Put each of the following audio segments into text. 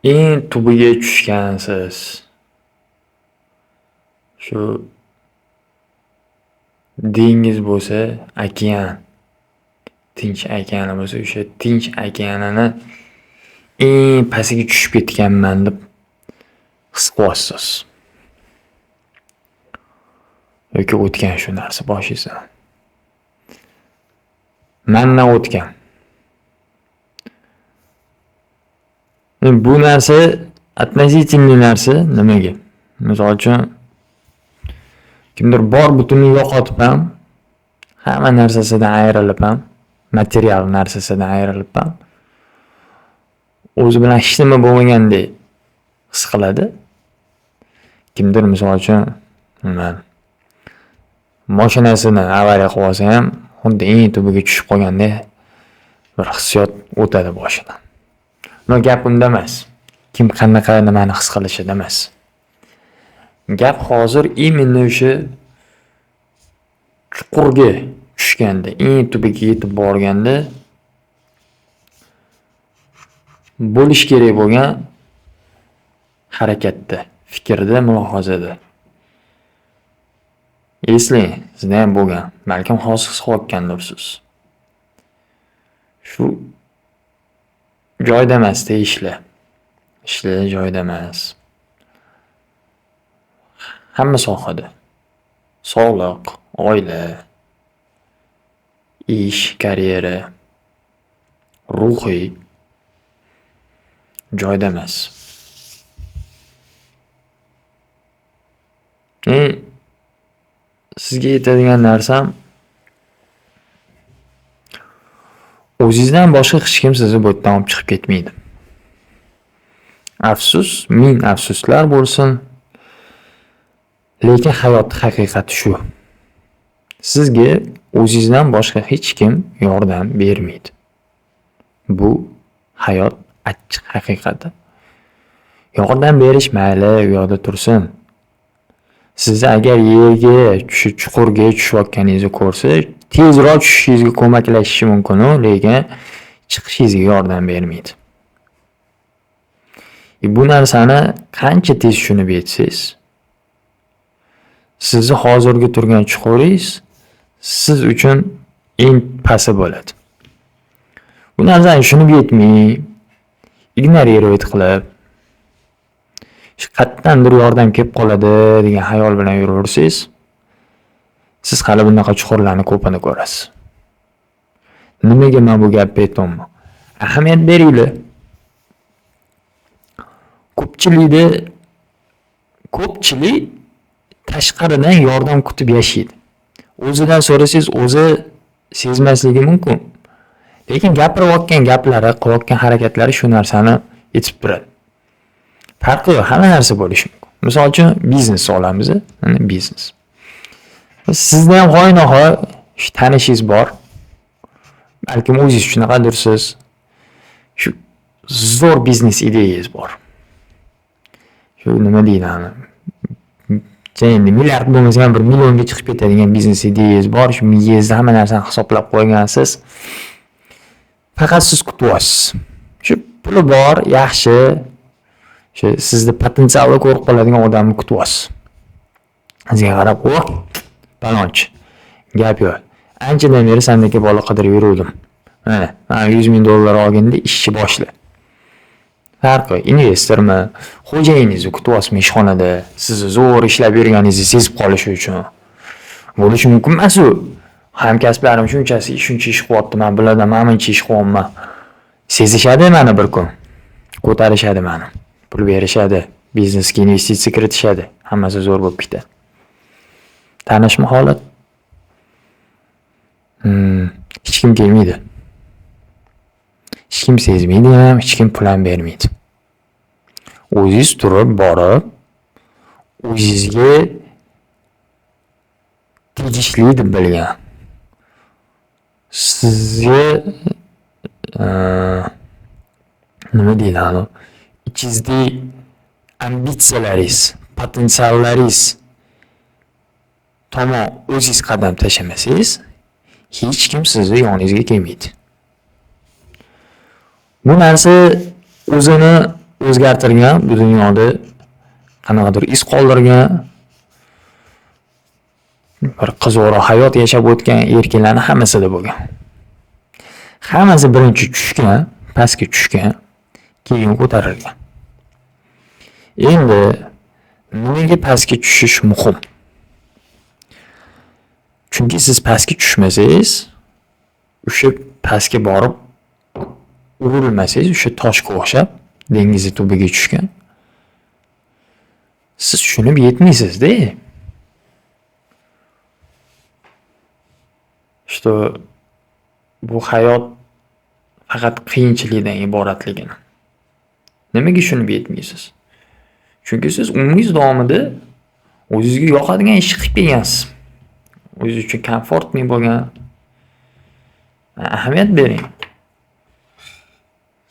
Eng tubiga tushgansiz. Shu dengiz bo'lsa, okean, Tinch okeani bo'lsa, o'sha Tinch okeanini eng pastiga tushib ketganman deb his qilyapsiz. Yoki o'tgan shu narsa boshingizdan. Mandan o'tgan. Bu narsa относительный narsa nimaga? Misol uchun kimdir bor butunni yo'qotib ham, hamma narsasidan ayrilib ham, material narsasidan ayrilib ham o'zi bilan hech nima bo'lmagandek his qiladi. Kimdir misol uchun nima mashinasini avariya qilib olsa ham xuddi eng tubiga tushib qolgandek bir hissiyot o'tadi boshidan. No gap unda emas. Kim qanaqa nimani his qilishida emas. Gap hozir именно o'sha chuqurga tushganda, eng tubiga yetib borganda bo'lish kerak bo'lgan harakatda, fikrda, mulohazada. Eslang, sizda ham bo'lgan. Balkim hozir his qilayotgandirsiz. Shu joyida emas-da ishlar. Ishlar joyida emas. Hamma sohada. Sog'liq, oila, ish, karyera, ruhiy joyida emas. Sizga aytadigan narsam o'zingizdan boshqa hech kim sizni bu yerdan olib chiqib ketmaydi. Afsus, ming afsuslar bo'lsin. Lekin hayot haqiqati shu. Sizga o'zingizdan boshqa hech kim yordam bermaydi. Bu hayot achchiq haqiqati. Yordam berish mayli, u yoqda tursin. Sizni agar yerga, shu chuqurga tushayotganingizni ko'rsa, tezroq tushishingizga ko'maklashishi mumkin-u, lekin chiqishingizga yordam bermaydi. Bu narsani qancha tez tushunib yetsangiz, sizni hozirgi turgan chuquringiz siz uchun eng pasti bo'ladi. Bu narsani tushunib yetmay, ignorировать qilib, qayerdandir yordam kelib qoladi degan xayol bilan yuraversangiz, siz hali bunaqa chuqurlarni ko'pini ko'rasiz. Nimaga men bu gapni aytyapman? Ahamiyat beringlar. Ko'pchilik tashqaridan yordam kutib yashaydi. O'zidan so'rasangiz, o'zi sezmasligi mumkin. Lekin gapirayotgan gaplari, qilayotgan harakatlari shu narsani aytib turadi. Farqi yo'q, hamma narsa bo'lishi mumkin. Misol uchun biznes olamiz, mana biznes. Sizda ham hoynahoy shu tanishingiz bor. Balkim o'zingiz shunaqadirsiz. Shu zo'r biznes ideyangiz bor. Shu nima deydi ani? Endi milliard bo'lmasa ham 1 millionga chiqib ketadigan biznes ideyangiz bor. Shu miyangizda hamma narsani hisoblab qo'ygansiz. Faqat siz kutyapsiz. Shu puli bor, yaxshi, shu sizni potensialni ko'rib qoladigan odamni kutyapsiz. Sizga qarab, "O, palonchi." Gap yo'q. Anchadan beri sendagi bola qidirib yuruvdim. Mana, mana $100,000 olganda ishni boshla. Farqi yo'q, investormi, xo'jayiningizni kutyapsizmi ishxonada, sizni zo'r ishlab yurganingizni sezib qolishi uchun. Bo'lishi mumkin emas u. Hamkasblarim shunchasi shuncha ish qilyapti, men bulardan mana buncha ish qilyapman. Sezishadi mani bir kun. Ko'tarishadi mani. Pul berishadi, biznesga investitsiya kiritishadi. Hammasi zo'r bo'lib ketadi. Tanishmi holat? Hech kim kelmaydi. Hech kim sezmaydi ham, hech kim pul ham bermaydi. O'zingiz turib borib, o'zingizga tegishli deb bilgan, sizga nima deydi anavi, ichingizdagi ambitsiyalaringiz, potensiallaringiz tomon o'zingiz qadam tashlamasangiz, hech kim sizni yoningizga kelmaydi. Bu narsa o'zini o'zgartirgan, bu dunyoda qanaqadir iz qoldirgan, bir qiziqroq hayot yashab o'tgan erkaklarni hammasida bo'lgan. Hammasi birinchi tushgan, pastga tushgan, keyin ko'tarilgan. Endi nimaga pastga tushish muhim? Chunki siz pastga tushmasangiz, o'sha pastga borib urilmasangiz, o'sha toshga o'xshab dengizni tubiga tushgan, siz tushunib yetmaysiz-da. Что bu hayot faqat qiyinchilikdan iboratligini. Nimaga tushunib yetmaysiz? Chunki siz umringiz davomida o'zingizga yoqadigan ishni qilib kelgansiz. O'zingiz uchun komfortli bo'lgan. Ahamiyat bering.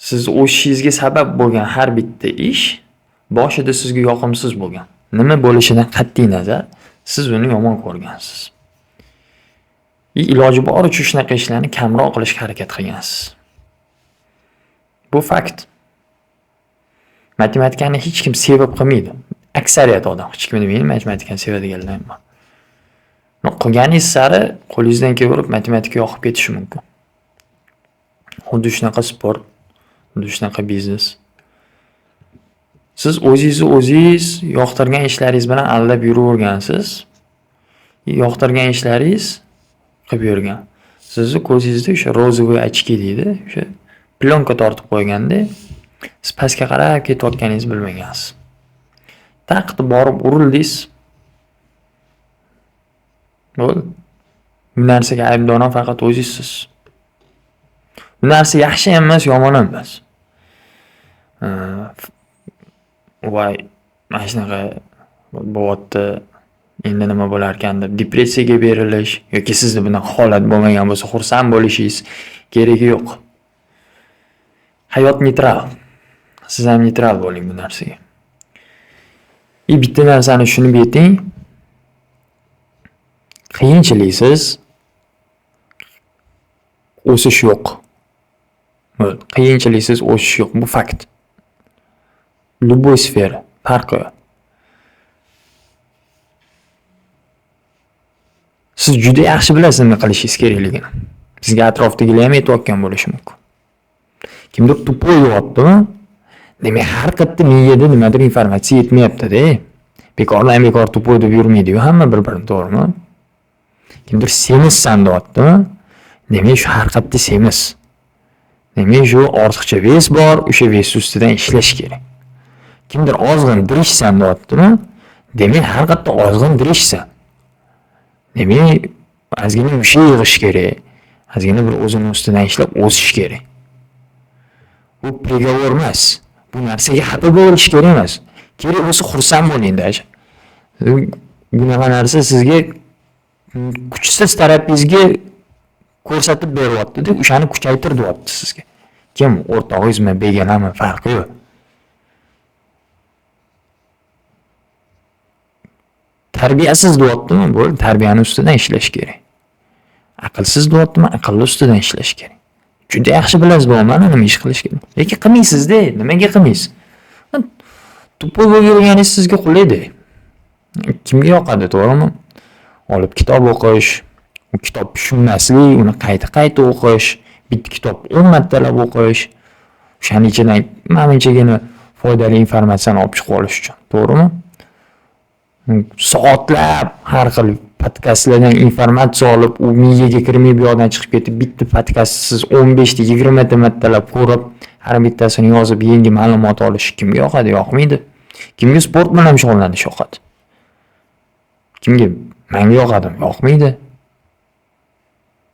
Siz o'sishingizga sabab bo'lgan har bitta ish boshida sizga yoqimsiz bo'lgan. Nima bo'lishidan qat'iy nazar, siz uni yomon ko'rgansiz. Iloji boricha shunaqa ishlarni kamroq qilishga harakat qilgansiz. Bu fakt. Matematikani hech kim sevib qilmaydi. Aksariyat odam, hech kim demaydi, matematikani sevadiganlar ham bor. Qilganingiz sari qo'lingizdan kelaverib matematika yoqib ketishi mumkin. Xuddi shunaqa sport, xuddi shunaqa biznes. Siz o'zingizni o'zingiz yoqtirgan ishlaringiz bilan aldab yuravergansiz. Yoqtirgan ishlaringiz qilib yurgan. Sizni ko'zingizda o'sha розовые очки deydi, o'sha plyonka tortib qo'yganda siz pastga qarab ketayotganingizni bilmagansiz. Taqdi borib urildingiz. Bo'ldi. Bu narsaga aybdor ham faqat o'zingizsiz. Bu narsa yaxshi ham emas, yomon ham emas. Voy, mana shunaqa bo'lyapti, endi nima bo'larkan deb depressiyaga berilish yoki sizda bunaqa holat bo'lmagan bo'lsa xursand bo'lishingiz keragi yo'q. Hayot neytral. Siz ham neytral bo'ling bu narsaga. Bitta narsani tushunib yeting. Qiyinchiliksiz o'sish yo'q. Qiyinchiliksiz o'sish yo'q, bu fakt. Любой sfera, farqi yo'q. Siz juda yaxshi bilasiz nima qilishingiz kerakligini. Sizga atrofdagilar ham aytayotgan bo'lishi mumkin. Kimdir tupoy deyaptimi? Demak, har qayerda miyada nimadir informatsiya yetmayapti-da. Bekordan bekor tupoy deb yurmaydi-yu hamma bir-birini, to'g'rimi? Kimdir semizsan deyaptimi? Demak, shu har qayerda semiz. Demak, shu ortiqcha ves bor, o'sha ves ustidan ishlash kerak. Kimdir ozg'in dirishsan deyaptimi? Demak, har qayerda ozg'in dirishsan. Demak, ozgina musha yig'ish kerak. Ozgina bir o'zini ustidan ishlab o'sish kerak. Bu prigovor emas. Bu narsaga xafa bo'lish kerak emas. Kerak bo'lsa xursand bo'ling даже. Bunaqa narsa sizga kuchsiz tarafingizga ko'rsatib beryapti-da, o'shani kuchaytir deyapti sizga. Kim o'rtog'ingizmi, begonami, farqi yo'q. Tarbiyasiz deyaptimi? Bo'ldi, tarbiyani ustidan ishlash kerak. Aqlsiz deyaptimi? Aqlli ustidan ishlash kerak. Juda yaxshi bilasiz deyapman, nima ish qilish kerak. Lekin qilmaysiz-da, nimaga qilmaysiz? Tupoy bo'lib yurganingiz sizga qulaydi. Kimga yoqadi, to'g'rimi? Olib kitob o'qish, u kitob tushunmaslik, uni qayta-qayta o'qish, bitta kitob 10 martalab o'qish, o'shaning ichidan manimchagina foydali informatsiyani olib chiqib olish uchun, to'g'rimi? Soatlab har xil podkastlardan informatsiya olib, u miyaga kirmay bu yoqdan chiqib ketib, bitta podkastni siz 15 ta, 20 ta martalab ko'rib, har bittasini yozib, yangi ma'lumot olish kimga yoqadi? Yoqmaydi. Kimga sport bilan shug'ullanish yoqadi? Kimga? Menga yoqadimi? Yoqmaydi.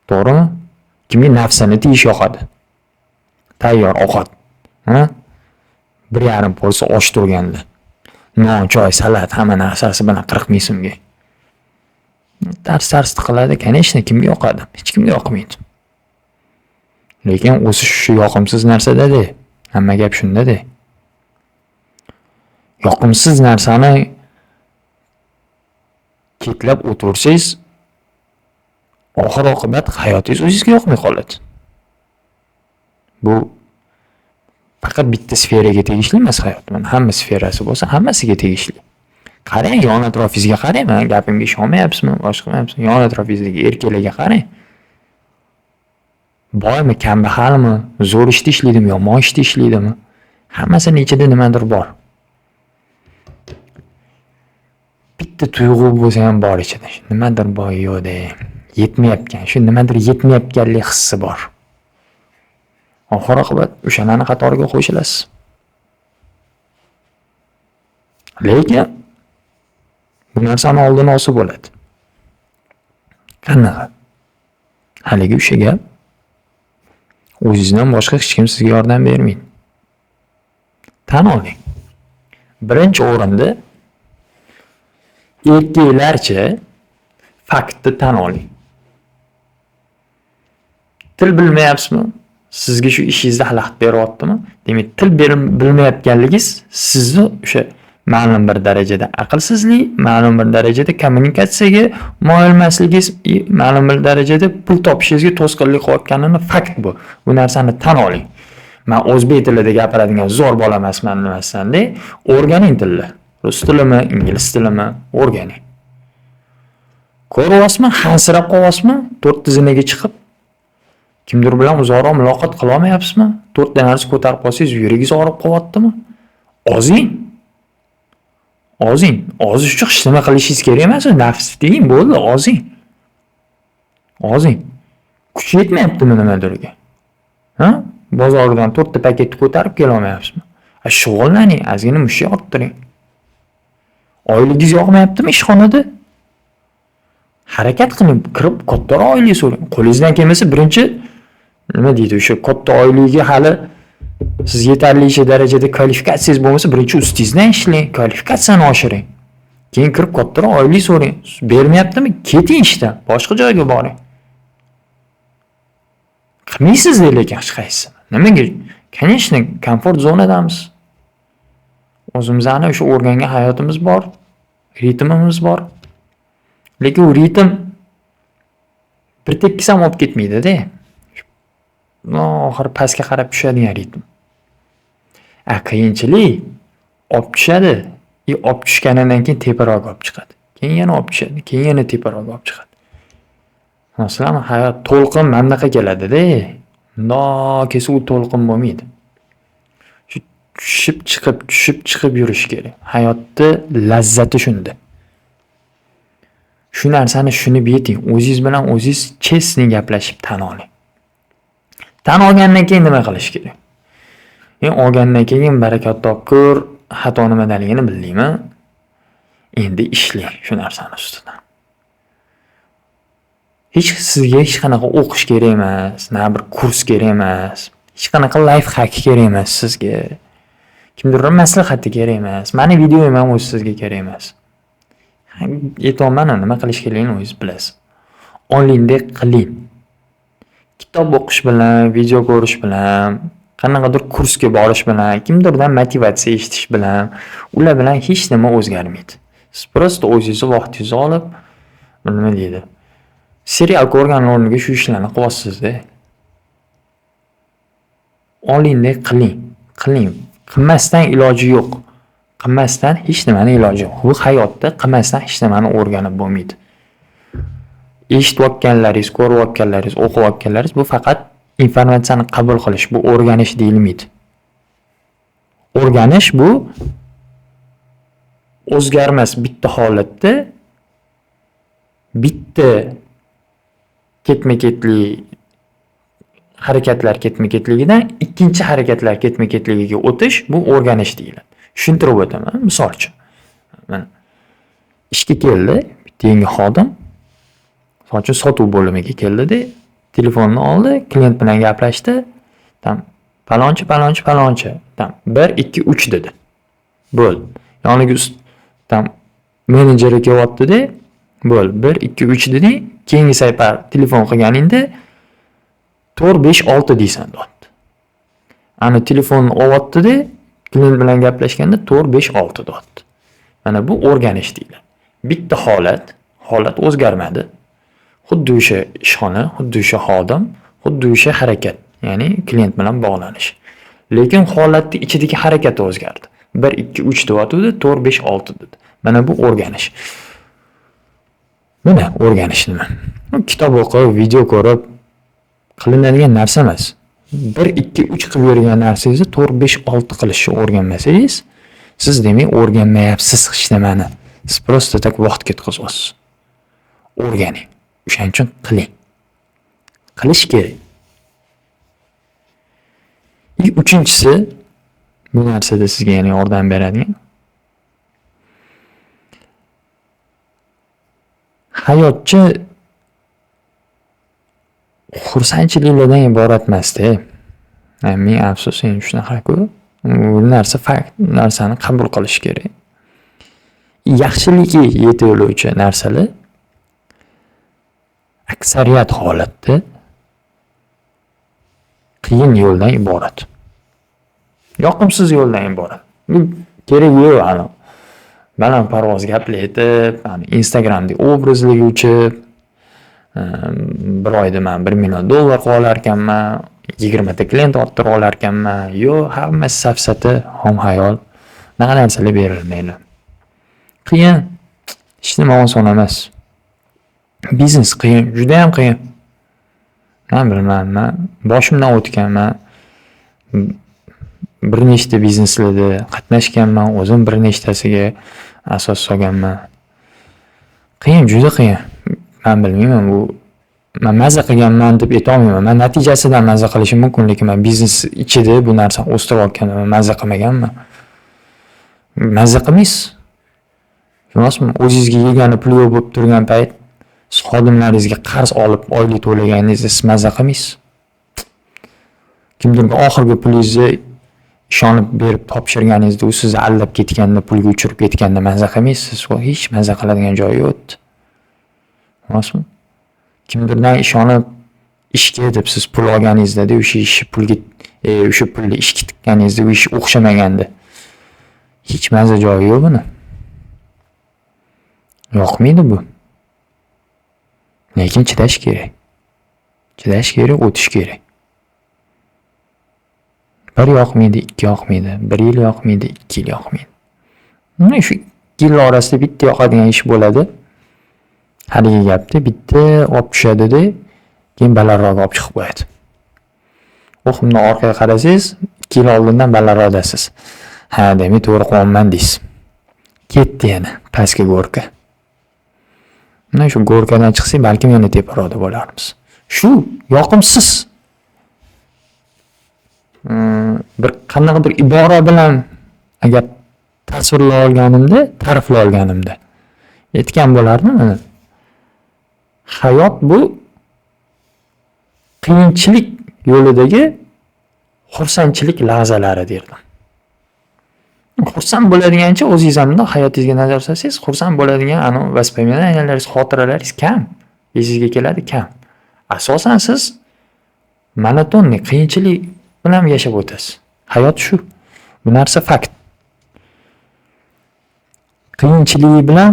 To'g'rimi? Kimga nafsini tiyish yoqadi? Tayyor ovqat. Ha? 1,5 porsiya osh turganda. Non, choy, salat, hamma narsasi bilan 40 ming so'mga. Tars-tars tiqiladi, конечно, kimga yoqadi? Hech kimga yoqmaydi. Lekin o'sish shu yoqimsiz narsada-da. Hamma gap shunda-da. Yoqimsiz narsani ketlab o'tirsangiz, oxir oqibat hayotingiz o'zingizga yoqmay qoladi. Bu faqat Faqat bitta sferaga tegishli emas hayot. Mana hamma sferasi bo'lsa, hammasiga tegishli. Qarang, yon atrofingizga qarang, mani gapimga ishonmayapsizmi, boshqa qilmayapsizmi? Yon atrofingizdagi erkaklarga qarang. Boymi, kambag'almi, zo'r ishda ishlaydimi, yomon ishda ishlaydimi? Hammasini ichida nimadir bor. Bitta tuyg'u bo'lsa ham bor ichida. Nimadir bor yo'qda, yetmayotgan, shu nimadir yetmayotganlik hissi bor. Oxir oqibat o'shalarni qatoriga qo'shilasiz. Lekin bu narsani oldini olsa bo'ladi. Qanaqa? Haligi o'sha gap. O'zingizdan boshqa hech kim sizga yordam bermaydi. Tan oling. Birinchi o'rinda erkaklarcha faktni tan oling. Til bilmayapsizmi? Sizga shu ishingizda xalaqit beryaptimi? Demak, til bilmayotganligingiz sizni o'sha ma'lum bir darajada aqlsizlik, ma'lum bir darajada kommunikatsiyaga moyil emasligingiz, ma'lum bir darajada pul topishingizga to'sqinlik qilayotganini fakt bu. Bu narsani tan oling. Men o'zbek tilida gapiradigan zo'r bola emasman demasdan-da, o'rganing tilni. Rus tilimi, ingliz tilimi o'rganing. Ko'ryapsizmi, hansirab qolyapsizmi? To'rtta zinaga chiqib kimdir bilan uzoqroq muloqot qila olmayapsizmi? To'rtta narsa ko'tarib qolsangiz yuragingiz og'rib qolyaptimi? Ozing. Ozing. Ozish uchun hech nima qilishingiz kerak emas, nafs deng, bo'ldi, ozing. Ozing. Kuch yetmayaptimi nimadirga? Ha? Bozordan to'rtta paketni ko'tarib kela olmayapsizmi? A shug'ullaning, ozgina mushak orttiring. Oyligingiz yoqmayaptimi ishxonada? Harakat qiling, kirib kattaroq oylik so'rang. Qo'lingizdan kelmasa birinchi nima deydi, o'sha katta oylikka hali siz yetarlicha darajada kvalifikatsiyangiz bo'lmasa, birinchi ustingizdan ishlang, kvalifikatsiyani oshiring. Keyin kirib kattaroq oylik so'rang. Bermayaptimi? Keting ishdan, boshqa joyga boring. Qilmaysiz lekin hech qaysisini. Nimaga? Конечно, komfort zonadamiz. O'zimizni o'sha o'rgangan hayotimiz bor, ritmimiz bor. Lekin u ritm bir tekis ham olib ketmaydi-da. Oxiri pastga qarab tushadigan ritm. A qiyinchilik olib tushadi, olib tushganidan keyin teparoqga olib chiqadi. Keyin yana olib tushadi, keyin yana teparoqga olib chiqadi. Masalan, hayot to'lqin mana bunaqa keladi-da. Mundoq kelsa u to'lqin bo'lmaydi. Shu tushib chiqib, tushib chiqib yurish kerak. Hayotni lazzati shunda. Shu narsani tushunib yeting. O'zingiz bilan o'zingiz честный gaplashib tan oling. Tan olgandan keyin nima qilish kerak? Olgandan keyin barakat topkur, xato nimadaligini bildingmi? Endi ishlang shu narsani ustida. Hech sizga hech qanaqa o'qish kerak emas, na bir kurs kerak emas, hech qanaqa life hack kerak emas sizga. Kimdirning maslahati kerak emas. Mani videoyim ham o'zi sizga kerak emas. Aytyapman, nima qilish kerakligini o'zingiz bilasiz. Olingdek qiling. Kitob o'qish bilan, video ko'rish bilan, qanaqadir kursga borish bilan, kimdirdan motivatsiya eshitish bilan ular bilan hech nima o'zgarmaydi. Siz просто o'zingizni vaqtingizni olib, nima deydi, serial ko'rgan o'rniga shu ishlarni qilyapsiz-da. Olingdek qiling, qiling. Qilmasdan iloji yo'q. Qilmasdan hech nimani iloji yo'q. Bu hayotda qilmasdan hech nimani o'rganib bo'lmaydi. Eshitayotganlaringiz, ko'rayotganlaringiz, o'qiyotganlaringiz bu faqat informatsiyani qabul qilish, bu o'rganish deyilmaydi. O'rganish bu o'zgarmas bitta holatda bitta ketma-ketlik harakatlar ketma-ketligidan ikkinchi harakatlar ketma-ketligiga o'tish bu o'rganish deyiladi. Tushuntirib o'taman. Misol uchun, mana ishga keldi bitta yangi xodim. Misol uchun sotuv bo'limiga keldi-da, telefonni oldi, klient bilan gaplashdi. Там palonchi, palonchi, palonchi, там 1, 2, 3 dedi. Bo'ldi. Yoniga там menejeri kelyapti-da, bo'ldi. 1, 2, 3 deding, keyingi safar telefon qilganingda 4, 5, 6 deysan deyapti. Ana telefonni olyapti-da, klient bilan gaplashganda 4, 5, 6 deyapti. Mana bu o'rganish deyiladi. Bitta holat, holat o'zgarmadi. Xuddi o'sha ishxona, xuddi o'sha xodim, xuddi o'sha harakat, ya'ni klient bilan bog'lanish. Lekin holatni ichidagi harakati o'zgardi. 1 2 3 deyotgandi, 4 5 6 dedi. Mana bu o'rganish. Mana o'rganish nima? Kitob o'qib, video ko'rib qilinadigan narsa emas. 1 2 3 qilib yurgan narsangizni 4 5 6 qilishni o'rganmasangiz, siz demak o'rganmayapsiz hech nimani. Siz просто так vaqt ketkazyapsiz. O'rganing. O'shaning uchun qiling. Qilish kerak. Uchinchisi, bu narsada sizga yana yordam beradigan hayotchi xursandchiliklardan iborat emas-da. Ming afsus, endi shunaqa-ku. Bu narsa fakt, bu narsani qabul qilish kerak. Yaxshilikka yetaklovchi narsalar aksariyat holatda qiyin yo'ldan iborat. Yoqimsiz yo'ldan iborat. Bu keragi yo'q ani. Balandparvoz gaplar aytib, ani Instagramda obrazlarga uchib, bir oyda man $1 million qilib olarkanman, 20 ta klient orttira olarkanman. Yo'q, hammasi safsata, xom xayol. Bunaqa narsalar berilmaydi. Qiyin. Hech nima oson emas. Biznes qiyin, juda ham qiyin. Men bilmayman, man boshimdan o'tganman. Bir nechta bizneslarda qatnashganman, o'zim bir nechtasiga asos solganman. Qiyin, juda qiyin. Men bilmayman, bu man maza qilganman deb aytolmayman. Man natijasidan maza qilishim mumkin, lekin man biznes ichida bu narsani o'stirayotganda man maza qilmaganman. Maza qilmaysiz. Tushunasizmi? O'zingizga yegani pul yo'q bo'lib turgan payt siz xodimlaringizga qarz olib oylik to'laganingizda siz maza qilmaysiz. Kimdirga oxirgi pulingizni ishonib berib topshirganingizda u sizni aldab ketganda, pulga uchirib ketganda maza qilmaysiz. Hech maza qiladigan joyi yo'q. Rostmi? Kimdirdan ishonib ishga deb siz pul olganingizda, o'sha ishni pulga o'sha pulni ishga tikkaningizda u ish o'xshamaganda hech maza joyi yo'q buni. Yoqmaydi bu. Lekin chidash kerak. Chidash kerak, o'tish kerak. Bir yoqmaydi, ikki yoqmaydi, bir yil yoqmaydi, 2 yil yoqmaydi. Mana shu 2 yil orasida bitta yoqadigan ish bo'ladi. Haligi gapda bitta olib tushadi-da, keyin balandroqga olib chiqib qo'yadi. O'q bundan orqaga qarasangiz, 2 yil oldindan balandroqdasiz. Ha, demak to'g'ri qilyapman deysiz. Ketdi yana pastga gorka. Mana shu gorkadan chiqsak, balkim yana teparoqda bo'larmiz. Shu yoqimsiz. Bir qanaqadir ibora bilan agar tasvirlay olganimda, ta'riflay olganimda aytgan bo'lardim. Mana. Hayot bu qiyinchilik yo'lidagi xursandchilik lahzalari derdim. Xursand bo'ladigancha o'zingiz ham bundoq hayotingizga nazar solsangiz, xursand bo'ladigan anavi воспоминания laringiz, xotiralaringiz kam. Esingizga keladi kam. Asosan siz monotonniy qiyinchilik bilan yashab o'tasiz. Hayot shu. Bu narsa fakt. Qiyinchiligi bilan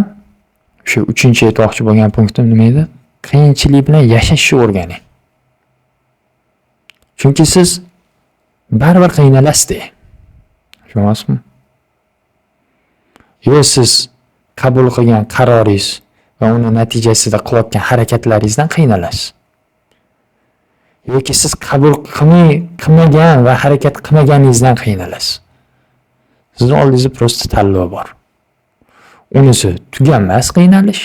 shu uchinchi aytmoqchi bo'lgan punktim nima edi? Qiyinchilik bilan yashashni o'rganing. Chunki siz baribir qiynalasiz-da. Tushunyapsizmi? Yo siz qabul qilgan qaroringiz va uni natijasida qilayotgan harakatlaringizdan qiynalasiz. Yoki siz qabul qilmagan va harakat qilmaganingizdan qiynalasiz. Sizni oldingizda просто tanlov bor. Unisi tuganmas qiynalish.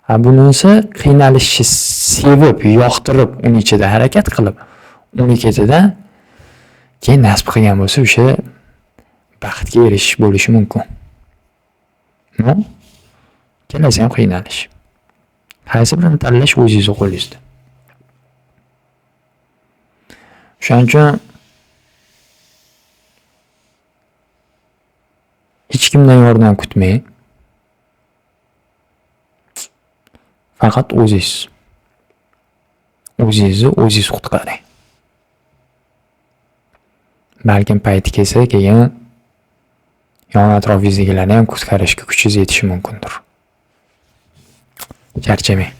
Ha, bunisi qiynalishni sevib, yoqtirib, uni ichida harakat qilib, uni ketidan keyin nasib qilgan bo'lsa o'sha baxtga erishish bo'lishi mumkin. No? Ikkalasi ham qiynalish. Qaysi birini tanlash o'zingizni qo'lingizda. O'shaning uchun hech kimdan yordam kutmang. Faqat o'zingiz. O'zingizni o'zingiz qutqaring. Balkim payti kelsa, keyin yon atrofingizdagilarni ham qutqarishga kuchingiz yetishi mumkindir. Charchamang.